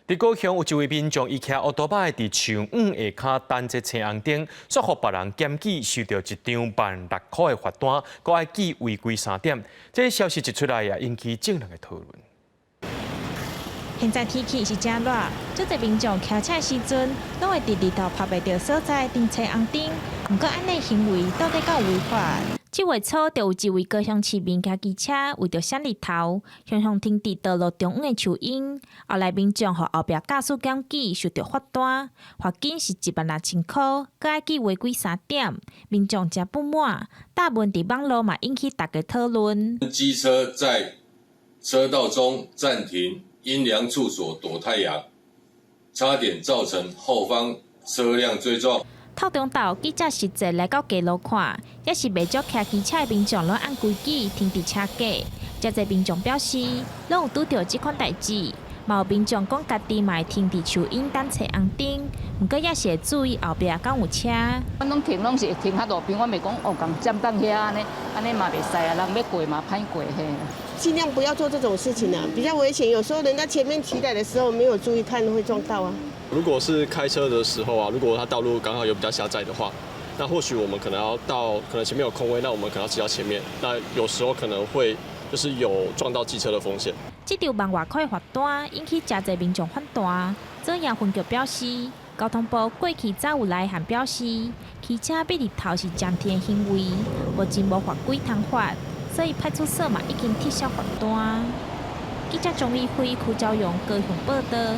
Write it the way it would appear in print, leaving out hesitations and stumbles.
佇高雄有一位民眾，伊騎烏多擺佇樹蔭下跤等這青紅燈，煞予別人檢舉，收著一張1萬6塊的罰單，閣愛記違規三點。這消息一出來啊，引起眾人的討論。現在天氣是誠熱，足濟民眾騎車時陣，攏會佇日頭曬袂著所在停青紅燈。毋過按呢行為到底敢有違法？7月初，就有一位高雄市民騎機車為著省日頭，雄雄停佇道路中央的樹蔭。後來民眾予後壁駕駛檢舉，收著罰單，罰金是1萬6千塊，閣愛記違規三點。民眾誠不滿，大文佇網路嘛引起大家討論。機車在車道中暫停陰涼處所躲太陽，差點造成後方車輛追撞。透中晝記者實際來到街路看，也是袂少騎機車的民眾攏按規矩停佇車格。誠濟民眾表示，攏有拄著這款代誌，嘛有民眾講家己嘛會停佇樹蔭等青紅燈，毋過也是會注意後壁敢有車。阮攏停攏是會停較路邊，我袂講哦，共佔當遐按呢，按呢嘛袂使啊，人欲過嘛歹過嘿。盡量不要做這種事情啊，比較危險。有時候人家前面騎來的時候沒有注意看，會撞到啊。如果是開車的時候啊，如果它道路剛好有比較狹窄的話，那或許我們可能要到，可能前面有空位，那我們可能要騎到前面，那有時候可能會就是有撞到機車的風險。這張萬外塊罰單引起誠濟民眾反彈。左營分局表示，交通部過去早有來函表示，騎車避日頭是暫停的行為，目前無法規通罰，所以派出所嘛已經撤銷罰單。記者鍾立輝、柯昭陽高雄報導。